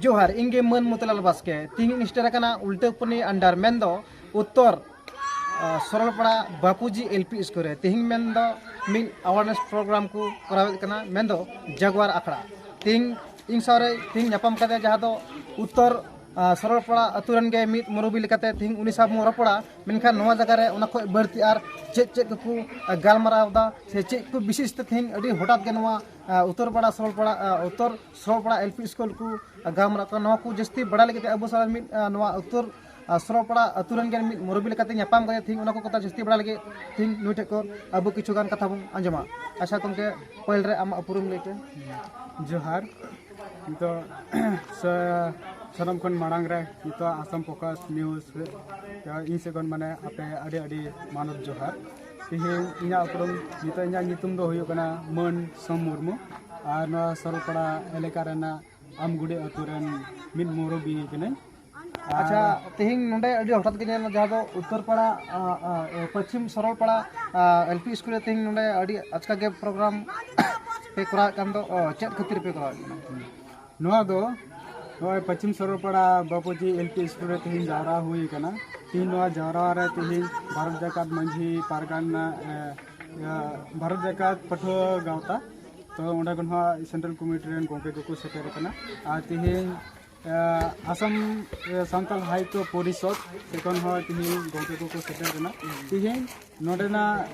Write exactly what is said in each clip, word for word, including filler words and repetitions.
ᱡᱚᱦᱟᱨ, ᱤᱧ ᱜᱮ ᱢᱟᱹᱱ ᱢᱚᱛᱤᱞᱟᱞ ᱵᱟᱥᱠᱮ᱾ ᱛᱤᱦᱤᱧ ᱤᱧ ᱥᱮᱴᱮᱨ ᱟᱠᱟᱱᱟ ᱩᱞᱴᱟᱹ ᱯᱩᱱᱤ under ᱢᱮᱱᱫᱚ ᱩᱛᱛᱚᱨ, ᱟ, ᱥᱚᱨᱚᱞᱯᱟᱲᱟ ᱵᱟᱯᱩᱡᱤ L P ᱥᱠᱩᱞ ᱨᱮ᱾ ᱛᱤᱦᱤᱧ ᱢᱮᱱᱫᱚ ᱢᱤᱫ awareness program ᱠᱚ ᱠᱚᱨᱟᱣᱮᱫ ᱠᱟᱱᱟ, ᱢᱮᱱᱫᱚ ᱡᱟᱜᱣᱟᱨ ᱟᱠᱷᱲᱟ᱾ ᱛᱤᱦᱤᱧ ᱤᱧ ᱥᱟᱶᱨᱮ ᱛᱤᱦᱤᱧ ᱧᱟᱯᱟᱢ ᱠᱟᱫᱮᱭᱟ ᱡᱟᱦᱟᱸ ᱫᱚ ᱩᱛᱛᱚᱨ, ᱟ, ᱥᱚᱨᱚᱞᱯᱟᱲᱟ ᱟᱹᱛᱩ ᱨᱮᱱ ᱜᱮ ᱢᱤᱫ ᱢᱩᱨᱩᱵᱤ ᱞᱮᱠᱟᱛᱮ ᱛᱤᱦᱤᱧ ᱩᱱᱤ ᱥᱟᱶ ᱵᱚᱱ ᱨᱚᱯᱚᱲᱟ᱾ ᱢᱮᱱᱠᱷᱟᱱ ᱱᱚᱣᱟ ᱡᱟᱭᱜᱟ ᱨᱮ ᱚᱱᱟ ᱠᱷᱚᱱ ᱵᱟᱹᱲᱛᱤ ᱟᱨ ᱪᱮᱫ ᱪᱮᱫ ᱠᱚᱠᱚ, ᱟ, ᱜᱟᱞᱢᱟᱨᱟᱣ ᱮᱫᱟ ᱥᱮ ᱪᱮᱫ ᱠᱚ ᱵᱤᱥᱮᱥ ᱛᱮ ᱛᱤᱦᱤᱧ ᱟᱹᱰᱤ ᱦᱚᱴᱟᱛ ᱜᱮ ᱱᱚᱣᱟ, ᱟ, ᱩᱛᱛᱚᱨ ᱯᱟᱲᱟ ᱥᱚᱨᱚᱞᱯᱟᱲᱟ, ᱟ, ᱩᱛᱛᱚᱨ ᱥᱚᱨᱚᱞᱯᱟᱲᱟ L P ᱥᱠᱩᱞ ᱠᱚ ᱜᱟᱞᱢᱟᱨᱟᱣ ᱠᱟᱱᱟ᱾ ᱱᱚᱣᱟ ᱠᱚ ᱡᱟᱹᱥᱛᱤ ᱵᱟᱲᱟᱭ ᱞᱟᱹᱜᱤᱫ ᱛᱮ ᱟᱵᱚ ᱥᱟᱞᱟᱜ ᱢᱤᱫ, ᱟ, ᱱᱚᱣᱟ ᱩᱛᱛᱚᱨ, ᱟ, ᱥᱚᱨᱚᱞᱯᱟᱲᱟ ᱟᱹᱛᱩ ᱨᱮᱱ ᱜᱮ ᱢᱤᱫ ᱢᱩᱨᱩᱵᱤ ᱞᱮᱠᱟᱛᱮ ᱧᱟᱯᱟᱢ ᱠᱟᱛᱮ ᱛᱤᱦᱤᱧ ᱚᱱᱟ ᱠᱚ ᱠᱟᱛᱷᱟ ᱡᱟᱹᱥᱛᱤ ᱵᱟᱲᱟᱭ ᱞᱟᱹᱜᱤᱫ ᱛᱤᱦᱤᱧ ᱱᱩᱭ ᱴᱷᱮᱱ ᱠᱷᱚᱱ ᱟᱵᱚ ᱠᱤᱪᱷᱩ ᱜᱟᱱ ᱠᱟᱛᱷᱟ ᱵᱚᱱ ᱟᱸᱡᱚᱢᱟ᱾ ᱟᱪᱪᱷᱟ ᱜᱚᱢᱠᱮ, ᱯᱟᱹᱦᱤᱞ ᱨᱮ ᱟᱢᱟᱜ ᱩᱯᱨᱩᱢ ᱞᱟᱹᱭ ᱯᱮ᱾ ᱡᱚᱦᱟᱨ᱾ ᱱᱤᱛᱚᱜ ᱥᱟ-, ᱥᱟᱱᱟᱢ ᱠᱷᱚᱱ ᱢᱟᱲᱟᱝ ᱨᱮ ᱱᱤᱛᱚᱜ ᱟᱥᱟᱢ ᱯᱷᱳᱠᱟᱥ ᱱᱤᱭᱩᱡᱽ ᱨᱮ ᱤᱧ ᱥᱮᱫ ᱠᱷᱚᱱ ᱢᱟᱱᱮ ᱟᱯᱮ ᱟᱹᱰᱤ ᱟᱹᱰᱤ ᱢᱟᱱᱚᱛ ᱡᱚᱦᱟᱨ᱾ ᱛᱮᱦᱮᱧ ᱤᱧᱟᱹᱜ ᱩᱯᱨᱩᱢ, ᱱᱤᱛᱚᱜ ᱤᱧᱟᱹᱜ ᱧᱩᱛᱩᱢ ᱫᱚ ᱦᱩᱭᱩᱜ ᱠᱟᱱᱟ ᱢᱟᱹᱱ ᱥᱳᱢ ᱢᱩᱨᱢᱩ, ᱟᱨ ᱱᱚᱣᱟ ᱥᱚᱨᱚᱞᱯᱟᱲᱟ ᱮᱞᱟᱠᱟ ᱨᱮᱱᱟᱜ ᱟᱢᱜᱩᱲᱤ ᱟᱹᱛᱩ ᱨᱮᱱ ᱢᱤᱫ ᱢᱩᱨᱩᱵᱤ ᱠᱟᱹᱱᱟᱹᱧ᱾ ᱟᱨ ᱟᱪᱪᱷᱟ, ᱛᱮᱦᱮᱧ ᱱᱚᱰᱮ ᱟᱹᱰᱤ ᱦᱚᱴᱟᱛ ᱜᱮ ᱧᱮᱞ ᱮᱱᱟ, ᱡᱟᱦᱟᱸ ᱫᱚ ᱩᱛᱛᱚᱨ ᱯᱟᱲᱟ, ᱟ, ᱟ, ᱯᱚᱪᱷᱤᱢ ᱥᱚᱨᱚᱞ ᱯᱟᱲᱟ, ᱟ, L P ᱥᱠᱩᱞ ᱨᱮ ᱛᱮᱦᱮᱧ ᱱᱚᱰᱮ ᱟᱹᱰᱤ ᱟᱪᱠᱟ ᱜᱮ ᱯᱨᱳᱜᱨᱟᱢ ᱯᱮ ᱠᱚᱨᱟᱣᱮᱫ ᱠᱟᱱ ᱫᱚ, ᱚ, ᱪᱮᱫ ᱠᱷᱟᱹᱛᱤᱨ ᱯᱮ ᱠᱚᱨᱟᱣᱮᱫ ᱠᱟᱱᱟ? ᱱᱚᱣᱟ ᱫᱚ ᱱᱚᱜᱼᱚᱭ ᱯᱚᱪᱷᱤᱢ ᱥᱚᱨᱚᱞ ᱯᱟᱲᱟ ᱵᱟᱯᱩᱡᱤ L P ᱥᱠᱩᱞ ᱨᱮ ᱛᱮᱦᱮᱧ ᱡᱟᱣᱨᱟ ᱦᱩᱭ ᱟᱠᱟᱱᱟ᱾ ᱛᱮᱦᱮᱧ ᱱᱚᱣᱟ ᱡᱟᱣᱨᱟ ᱨᱮ ᱛᱮᱦᱮᱧ ᱵᱷᱟᱨᱚᱛ ᱡᱟᱠᱟᱛ ᱢᱟᱹᱡᱷᱤ ᱯᱟᱨᱜᱟᱱᱟ, ᱮ, ᱮ, ᱵᱷᱟᱨᱚᱛ ᱡᱟᱠᱟᱛ ᱯᱟᱹᱴᱷᱩᱣᱟᱹ ᱜᱟᱶᱛᱟ, ᱛᱚ ᱚᱸᱰᱮ ᱠᱷᱚᱱ ᱦᱚᱸ ᱥᱮᱱᱴᱨᱟᱞ ᱠᱚᱢᱤᱴᱤ ᱨᱮᱱ ᱜᱚᱢᱠᱮ ᱠᱚᱠᱚ ᱥᱮᱴᱮᱨ ᱟᱠᱟᱱᱟ᱾ ᱟᱨ ᱛᱮᱦᱮᱧ ᱮ, ᱟᱥᱟᱢ, ᱮ, ᱥᱟᱱᱛᱟᱞ ᱦᱟᱭᱠᱚ ᱯᱚᱨᱤᱥᱚᱫᱽ ᱥᱮ ᱠᱷᱚᱱ ᱦᱚᱸ ᱛᱮᱦᱮᱧ ᱜᱚᱢᱠᱮ ᱠᱚᱠᱚ ᱥᱮᱴᱮᱨ ᱠᱟᱱᱟ᱾ ᱛᱮᱦᱮᱧ ᱱᱚᱰᱮᱱᱟᱜ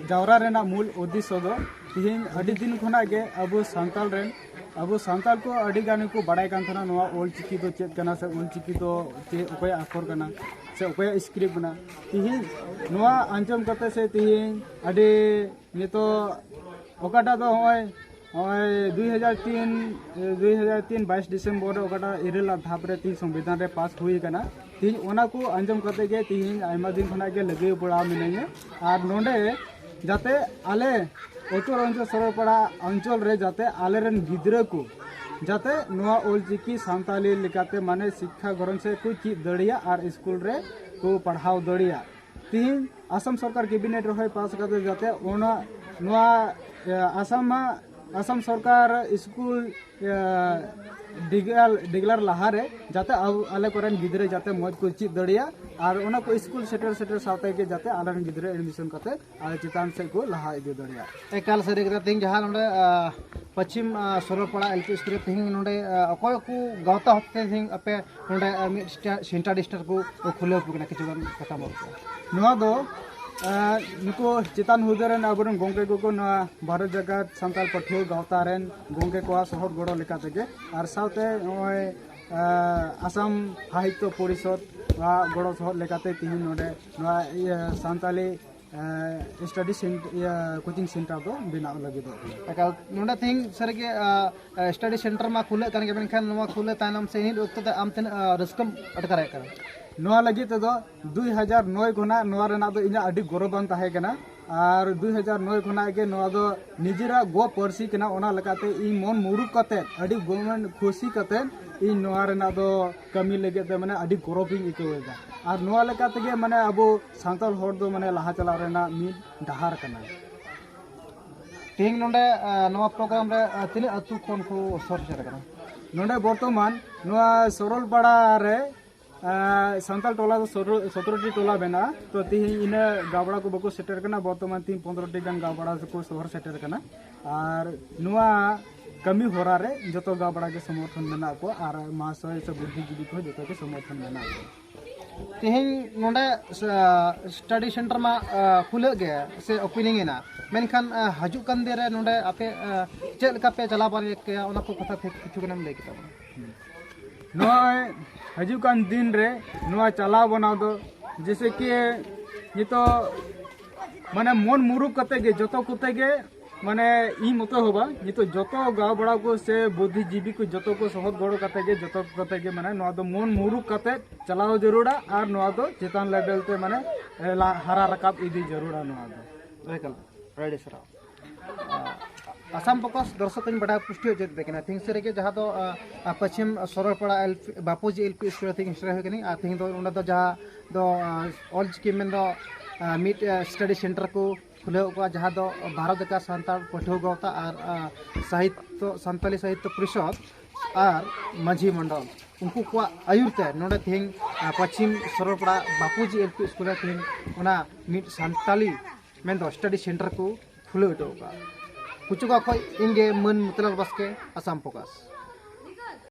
ᱡᱟᱣᱨᱟ ᱨᱮᱱᱟᱜ ᱢᱩᱞ ᱩᱫᱽᱫᱮᱥᱥᱚ ᱫᱚ ᱛᱮᱦᱮᱧ ᱟᱹᱰᱤ ᱫᱤᱱ ᱠᱷᱚᱱᱟᱜ ᱜᱮ ᱟᱵᱚ ᱥᱟᱱᱛᱟᱞ ᱨᱮᱱ, ᱟᱵᱚ ᱥᱟᱱᱛᱟᱞ ᱠᱚ ᱟᱹᱰᱤ ᱜᱟᱱ ᱜᱮᱠᱚ ᱵᱟᱲᱟᱭ ᱠᱟᱱ ᱛᱟᱦᱮᱱᱟ ᱱᱚᱣᱟ ᱚᱞ ᱪᱤᱠᱤ ᱫᱚ ᱪᱮᱫ ᱠᱟᱱᱟ ᱥᱮ ᱚᱞ ᱪᱤᱠᱤ ᱫᱚ ᱪᱮᱫ, ᱚᱠᱚᱭᱟᱜ ᱟᱠᱷᱚᱨ ᱠᱟᱱᱟ ᱥᱮ ᱚᱠᱚᱭᱟᱜ ᱥᱠᱨᱤᱯᱴ ᱠᱟᱱᱟ᱾ ᱛᱮᱦᱮᱧ ᱱᱚᱣᱟ ᱟᱸᱡᱚᱢ ᱠᱟᱛᱮ ᱥᱮ ᱛᱮᱦᱮᱧ ᱟᱹᱰᱤ ᱱᱤᱛᱚᱜ ᱚᱠᱟᱴᱟᱜ ᱫᱚ ᱦᱚᱸᱜᱼᱚᱭ, ᱦᱚᱸᱜᱼᱚᱭ ᱫᱩᱭ ᱦᱟᱡᱟᱨ ᱛᱤᱱ, ᱮ, ᱫᱩᱭ ᱦᱟᱡᱟᱨ ᱛᱤᱱ ᱵᱟᱭᱤᱥ ᱰᱤᱥᱮᱢᱵᱚᱨ ᱨᱮ ᱚᱠᱟᱴᱟᱜ ᱤᱨᱟᱹᱞ ᱟᱜ ᱫᱷᱟᱯ ᱨᱮ ᱛᱤᱦᱤᱧ ᱥᱚᱝᱵᱤᱫᱷᱟᱱ ᱨᱮ ᱯᱟᱥ ᱦᱩᱭ ᱟᱠᱟᱱᱟ, ᱛᱤᱦᱤᱧ ᱚᱱᱟ ᱠᱚ ᱟᱸᱡᱚᱢ ᱠᱟᱛᱮ ᱜᱮ ᱛᱤᱦᱤᱧ ᱟᱭᱢᱟ ᱫᱤᱱ ᱠᱷᱚᱱᱟᱜ ᱜᱮ ᱞᱟᱹᱜᱟᱹᱭ ᱯᱟᱲᱟᱣ ᱢᱤᱱᱟᱹᱧᱟ᱾ ᱟᱨ ᱱᱚᱰᱮ ᱡᱟᱛᱮ ᱟᱞᱮ ᱩᱛᱛᱚᱨ ᱚᱧᱪᱚᱞ ᱥᱚᱨᱚᱞᱯᱟᱲᱟ ᱚᱧᱪᱚᱞ ᱨᱮ ᱡᱟᱛᱮ ᱟᱞᱮᱨᱮᱱ ᱜᱤᱫᱽᱨᱟᱹ ᱠᱚ ᱡᱟᱛᱮ ᱱᱚᱣᱟ ᱚᱞᱪᱤᱠᱤ ᱥᱟᱱᱛᱟᱞᱤ ᱞᱮᱠᱟᱛᱮ ᱢᱟᱱᱮ ᱥᱤᱠᱠᱷᱟ ᱜᱨᱚᱦᱚᱱ ᱥᱮ ᱠᱚ ᱪᱮᱫ ᱫᱟᱲᱮᱭᱟᱜ ᱟᱨ ᱥᱠᱩᱞ ᱨᱮ ᱠᱚ ᱯᱟᱲᱦᱟᱣ ᱫᱟᱲᱮᱭᱟᱜ᱾ ᱛᱤᱦᱤᱧ ᱟᱥᱟᱢ ᱥᱚᱨᱠᱟᱨ ᱠᱮᱵᱤᱱᱮᱴ ᱨᱮᱦᱚᱸᱭ ᱯᱟᱥ ᱠᱟᱫᱟ ᱡᱟᱛᱮ ᱚᱱᱟ, ᱱᱚᱣᱟ, ᱮ, ᱟᱥᱟᱢ ᱢᱟ ᱟᱥᱟᱢ ᱥᱚᱨᱠᱟᱨ ᱥᱠᱩᱞ ᱰᱤᱜᱞᱟᱨ ᱰᱤᱜᱞᱟᱨ ᱞᱟᱦᱟᱨᱮ ᱡᱟᱛᱮ ᱟᱵᱚ ᱟᱞᱮ ᱠᱚᱨᱮᱱ ᱜᱤᱫᱽᱨᱟᱹ ᱡᱟᱛᱮ ᱢᱚᱡᱽ ᱠᱚ ᱪᱮᱫ ᱫᱟᱲᱮᱭᱟᱜ ᱟᱨ ᱚᱱᱟ ᱠᱚ ᱥᱠᱩᱞ ᱥᱮᱴᱮᱨ ᱥᱮᱴᱮᱨ ᱥᱟᱶᱛᱮ ᱜᱮ ᱡᱟᱛᱮ ᱟᱞᱮᱨᱮᱱ ᱜᱤᱫᱽᱨᱟᱹ ᱮᱰᱢᱤᱥᱚᱱ ᱠᱟᱛᱮ ᱟᱨ ᱪᱮᱛᱟᱱ ᱥᱮᱫ ᱠᱚ ᱞᱟᱦᱟ ᱤᱫᱤ ᱫᱟᱲᱮᱭᱟᱜ᱾ ᱮᱠᱟᱞ ᱥᱟᱹᱨᱤ ᱠᱟᱛᱷᱟ᱾ ᱛᱮᱦᱮᱧ ᱡᱟᱦᱟᱸ ᱱᱚᱰᱮ ᱯᱚᱪᱷᱤᱢ ᱥᱚᱨᱚᱞᱯᱟᱲᱟ ᱮᱞ ᱯᱤ ᱥᱠᱩᱞ ᱨᱮ ᱛᱮᱦᱮᱧ ᱱᱚᱰᱮ ᱚᱠᱚᱭ ᱠᱚ ᱜᱟᱶᱛᱟ ᱦᱚᱛᱮ ᱛᱮᱦᱮᱧ ᱟᱯᱮ ᱱᱚᱰᱮ ᱢᱤᱫ ᱥᱮᱱᱴᱟᱨ ᱰᱤᱥᱴᱟᱨ ᱠᱚ ᱠᱷᱩᱞᱟᱹᱣ ᱟᱯᱮ ᱠᱟᱱᱟ? ᱠᱤᱪᱷᱩ ᱜᱟᱱ ᱠᱟᱛᱷᱟ ᱢᱮᱱ ᱠᱮᱭᱟ᱾ ᱱᱚᱣᱟ ᱫᱚ ᱱᱩᱠᱩ ᱪᱮᱛᱟᱱ ᱦᱩᱫᱟᱹ ᱨᱮᱱ ᱟᱵᱚᱨᱮᱱ ᱜᱚᱢᱠᱮ ᱠᱚᱠᱚ ᱱᱚᱣᱟ ᱵᱷᱟᱨᱚᱛ ᱡᱟᱠᱟᱛ ᱥᱟᱱᱛᱟᱲ ᱯᱟᱹᱴᱷᱩᱣᱟᱹ ᱜᱟᱶᱛᱟ ᱨᱮᱱ ᱜᱚᱢᱠᱮ ᱠᱚᱣᱟᱜ ᱥᱚᱦᱚᱫ ᱜᱚᱲᱚ ᱞᱮᱠᱟ ᱛᱮᱜᱮ ᱟᱨ ᱥᱟᱶᱛᱮ ᱱᱚᱜᱼᱚᱭ ᱟᱥᱟᱢ ᱥᱟᱦᱤᱛᱛᱚ ᱯᱚᱨᱤᱥᱚᱫᱽ ᱟᱜ ᱜᱚᱲᱚ ᱥᱚᱦᱚᱫ ᱞᱮᱠᱟᱛᱮ ᱛᱮᱦᱮᱧ ᱱᱚᱰᱮ ᱱᱚᱣᱟ ᱤᱭᱟᱹ ᱥᱟᱱᱛᱟᱞᱤ ᱥᱴᱟᱰᱤ ᱤᱭᱟᱹ ᱠᱳᱪᱤᱝ ᱥᱮᱱᱴᱟᱨ ᱫᱚ ᱵᱮᱱᱟᱣ ᱞᱟᱹᱜᱤᱫᱚᱜ ᱠᱟᱱᱟ᱾ ᱮᱠᱟᱞ, ᱱᱚᱰᱮ ᱛᱮᱦᱮᱧ ᱥᱟᱹᱨᱤᱜᱮ ᱥᱴᱟᱰᱤ ᱥᱮᱱᱴᱟᱨ ᱢᱟ ᱠᱷᱩᱞᱟᱹᱜ ᱠᱟᱱ ᱜᱮ, ᱢᱮᱱᱠᱷᱟᱱ ᱱᱚᱣᱟ ᱠᱷᱩᱞᱟᱹ ᱛᱟᱭᱱᱚᱢ ᱥᱮ ᱱᱤᱛ ᱚᱠᱛᱚ ᱛᱮ ᱟᱢ ᱛᱤᱱᱟᱹᱜ ᱨᱟᱹᱥᱠᱟᱹᱢ ᱟᱴᱠᱟᱨᱮᱫ ᱠᱟᱱᱟ? ᱱᱚᱣᱟ ᱞᱟᱹᱜᱤᱫ ᱛᱮᱫᱚ ᱫᱩᱭ ᱦᱟᱡᱟᱨ ᱱᱚᱭ ᱠᱷᱚᱱᱟᱜ ᱱᱚᱣᱟ ᱨᱮᱱᱟᱜ ᱫᱚ ᱤᱧᱟᱹᱜ ᱟᱹᱰᱤ ᱜᱚᱨᱚᱵᱟᱱ ᱛᱟᱦᱮᱸ ᱠᱟᱱᱟ᱾ ᱟᱨ ᱫᱩᱭ ᱦᱟᱡᱟᱨ ᱱᱚᱭ ᱠᱷᱚᱱᱟᱜ ᱜᱮ ᱱᱚᱣᱟ ᱫᱚ ᱱᱤᱡᱮᱨᱟᱜ ᱜᱚ ᱯᱟᱹᱨᱥᱤ ᱠᱟᱱᱟ, ᱚᱱᱟ ᱞᱮᱠᱟᱛᱮ ᱤᱧ ᱢᱚᱱ ᱢᱩᱨᱩᱠ ᱠᱟᱛᱮᱫ, ᱟᱹᱰᱤ ᱜᱚ-, ᱢᱟᱱᱮ ᱠᱷᱩᱥᱤ ᱠᱟᱛᱮᱫ ᱤᱧ ᱱᱚᱣᱟ ᱨᱮᱱᱟᱜ ᱫᱚ ᱠᱟᱹᱢᱤ ᱞᱟᱹᱜᱤᱫ ᱛᱮ ᱢᱟᱱᱮ ᱟᱹᱰᱤ ᱜᱚᱨᱚᱵᱤᱧ ᱟᱹᱭᱠᱟᱹᱣ ᱮᱫᱟ᱾ ᱟᱨ ᱱᱚᱣᱟ ᱞᱮᱠᱟ ᱛᱮᱜᱮ ᱢᱟᱱᱮ ᱟᱵᱚ ᱥᱟᱱᱛᱟᱲ ᱦᱚᱲ ᱫᱚ ᱢᱟᱱᱮ ᱞᱟᱦᱟ ᱪᱟᱞᱟᱜ ᱨᱮᱱᱟᱜ ᱢᱤᱫ ᱰᱟᱦᱟᱨ ᱠᱟᱱᱟ᱾ ᱛᱮᱦᱮᱧ ᱱᱚᱰᱮ ᱱᱚᱣᱟ ᱯᱨᱳᱜᱨᱟᱢ ᱨᱮ ᱛᱤᱱᱟᱹᱜ ᱟᱹᱛᱩ ᱠᱷᱚᱱ ᱠᱚ ᱥᱚᱦᱚᱨ ᱥᱮᱴᱮᱨ ᱠᱟᱱᱟ? ᱱᱚᱰᱮ ᱵᱚᱨᱛᱚᱢᱟᱱ ᱱᱚᱣᱟ ᱥᱚᱨᱚᱞᱯᱟᱲᱟ ᱨᱮ ᱥᱟᱱᱛᱟᱲ ᱴᱚᱞᱟ ᱫᱚ ᱥᱚᱛᱨᱚ ᱴᱤ ᱴᱚᱞᱟ ᱢᱮᱱᱟᱜᱼᱟ᱾ ᱛᱚ ᱛᱮᱦᱮᱧ ᱤᱱᱟᱹ ᱜᱟᱵᱲᱟ ᱠᱚ ᱵᱟᱠᱚ ᱥᱮᱴᱮᱨ ᱠᱟᱱᱟ᱾ ᱵᱚᱨᱛᱚᱢᱟᱱ ᱛᱮᱦᱮᱧ ᱯᱚᱱᱫᱽᱨᱚ ᱴᱤ ᱜᱟᱱ ᱜᱟᱵᱲᱟ ᱠᱚ ᱥᱚᱦᱚᱨ ᱥᱮᱴᱮᱨ ᱠᱟᱱᱟ᱾ ᱟᱨ ᱱᱚᱣᱟ ᱠᱟᱹᱢᱤ ᱦᱚᱨᱟ ᱨᱮ ᱡᱚᱛᱚ ᱜᱟᱵᱲᱟ ᱜᱮ ᱥᱚᱢᱚᱨᱛᱷᱚᱱ ᱢᱮᱱᱟᱜ ᱠᱚᱣᱟ ᱟᱨ ᱢᱟᱦᱟᱥᱚᱭ ᱥᱮ ᱵᱩᱫᱽᱫᱷᱤᱡᱤᱵᱤ ᱠᱚᱦᱚᱸ ᱡᱚᱛᱚ ᱜᱮ ᱥᱚᱢᱚᱨᱛᱷᱚᱱ ᱢᱮᱱᱟᱜ ᱠᱚᱣᱟ᱾ ᱛᱮᱦᱮᱧ ᱱᱚᱰᱮ ᱥᱴᱟᱰᱤ ᱥᱮᱱᱴᱟᱨ ᱢᱟ ᱠᱷᱩᱞᱟᱹᱜ ᱜᱮ ᱥᱮ ᱳᱯᱮᱱᱤᱝ ᱮᱱᱟ, ᱢᱮᱱᱠᱷᱟᱱ ᱦᱤᱡᱩᱜ ᱠᱟᱱ ᱫᱤᱱ ᱨᱮ ᱱᱚᱰᱮ ᱟᱯᱮ ᱪᱮᱫ ᱞᱮᱠᱟ ᱯᱮ ᱪᱟᱞᱟᱣ ᱵᱟᱲᱟᱭᱮᱫ ᱠᱮᱭᱟ, ᱚᱱᱟ ᱠᱚ ᱠᱟᱛᱷᱟ ᱠᱤᱪᱷᱩ ᱜᱟᱱᱮᱢ ᱞᱟᱹᱭ ᱠᱮᱛᱟ ᱵᱚᱱᱟ? ᱱᱚᱜᱼᱚᱭ ᱦᱤᱡᱩᱜ ᱠᱟᱱ ᱫᱤᱱ ᱨᱮ ᱱᱚᱣᱟ ᱪᱟᱞᱟᱣ ᱵᱟᱱᱟᱣ ᱫᱚ ᱡᱮᱭᱥᱮ ᱠᱤ ᱱᱤᱛᱚᱜ ᱢᱟᱱᱮ ᱢᱚᱱ ᱢᱩᱨᱩᱠ ᱠᱟᱛᱮ ᱜᱮ ᱡᱚᱛᱚ ᱠᱚᱛᱮ ᱜᱮ ᱢᱟᱱᱮ ᱤᱧ ᱢᱚᱛᱚ ᱦᱚᱸ ᱵᱟᱝ, ᱱᱤᱛᱚᱜ ᱡᱚᱛᱚ ᱜᱟᱶ ᱵᱟᱲᱟ ᱠᱚ ᱥᱮ ᱵᱩᱫᱽᱫᱷᱤᱡᱤᱵᱤ ᱠᱚ ᱡᱚᱛᱚ ᱠᱚ ᱥᱚᱦᱚᱫ ᱜᱚᱲᱚ ᱠᱟᱛᱮ ᱜᱮ ᱡᱚᱛᱚ ᱠᱚᱛᱮ ᱜᱮ ᱢᱟᱱᱮ ᱱᱚᱣᱟ ᱫᱚ ᱢᱚᱱ ᱢᱩᱨᱩᱠ ᱠᱟᱛᱮ ᱪᱟᱞᱟᱣ ᱡᱟᱹᱨᱩᱲᱟ ᱟᱨ ᱱᱚᱣᱟ ᱫᱚ ᱪᱮᱛᱟᱱ ᱞᱮᱵᱮᱞ ᱛᱮ ᱢᱟᱱᱮ ᱮ, ᱞᱟ-, ᱦᱟᱨᱟ ᱨᱟᱠᱟᱵ ᱤᱫᱤ ᱡᱟᱹᱨᱩᱲᱟ ᱱᱚᱣᱟ ᱫᱚ᱾ ᱮᱠᱟᱞ, ᱟᱹᱰᱤ ᱥᱟᱨᱦᱟᱣ᱾ ᱟᱥᱟᱢ ᱯᱷᱳᱠᱟᱥ ᱫᱚᱨᱥᱚᱠ ᱤᱧ ᱵᱟᱰᱟᱭ ᱯᱩᱥᱴᱟᱹᱣ ᱦᱚᱪᱚᱭᱮᱫ ᱯᱮ ᱠᱟᱱᱟ᱾ ᱛᱮᱦᱮᱧ ᱥᱟᱹᱨᱤ ᱜᱮ ᱡᱟᱦᱟᱸ ᱫᱚ ᱯᱚᱪᱷᱤᱢ Saralpara L P, Bapuji L P school ᱨᱮ ᱛᱮᱦᱮᱧ ᱥᱮᱴᱮᱨ ᱦᱩᱭ ᱠᱟᱹᱱᱟᱹᱧ᱾ ᱟᱨ ᱛᱮᱦᱮᱧ ᱫᱚ ᱚᱸᱰᱮ ᱫᱚ ᱡᱟᱦᱟᱸ ᱫᱚ ᱚᱞ ᱪᱤᱠᱤ ᱢᱮᱱᱫᱚ ᱢᱤᱫ ᱥᱴᱟᱰᱤ ᱥᱮᱱᱴᱟᱨ ᱠᱚ ᱠᱷᱩᱞᱟᱹᱣ ᱠᱚᱣᱟ, ᱡᱟᱦᱟᱸ ᱫᱚ ᱵᱷᱟᱨᱚᱛ ᱡᱟᱠᱟᱛ ᱥᱟᱱᱛᱟᱲ ᱯᱟᱹᱴᱷᱩᱣᱟᱹ ᱜᱟᱶᱛᱟ ᱟᱨ ᱥᱟᱦᱤᱛᱛᱚ ᱥᱟᱱᱛᱟᱞᱤ ᱥᱟᱦᱤᱛᱛᱚ ᱯᱚᱨᱤᱥᱚᱫᱽ ᱟᱨ ᱢᱟᱹᱡᱷᱤ ᱢᱚᱱᱰᱚᱞ, ᱩᱱᱠᱩ ᱠᱚᱣᱟᱜ ᱟᱹᱭᱩᱨ ᱛᱮ ᱱᱚᱰᱮ ᱛᱮᱦᱮᱧ ᱯᱚᱪᱷᱤᱢ ᱥᱚᱨᱚᱞᱯᱟᱲᱟ ᱵᱟᱯᱩᱡᱤ ᱮᱞ ᱯᱤ ᱥᱠᱩᱞ ᱨᱮ ᱛᱮᱦᱮᱧ ᱚᱱᱟ ᱢᱤᱫ ᱥᱟᱱᱛᱟᱞᱤ ᱢᱮᱱᱫᱚ ᱥᱴᱟᱰᱤ ᱥᱮᱱᱴᱟᱨ ᱠᱚ ᱠᱷᱩᱞᱟᱹᱣ ᱦᱚᱴᱚ ᱟᱠᱟᱫᱼᱟ᱾ ᱠᱩᱪᱩᱠᱟ ᱠᱷᱚᱱ ᱤᱧ ᱜᱮ ᱢᱟᱹᱱ ᱢᱚᱛᱤᱞᱟᱞ ᱵᱟᱥᱠᱮ, ᱟᱥᱟᱢ ᱯᱷᱳᱠᱟᱥ᱾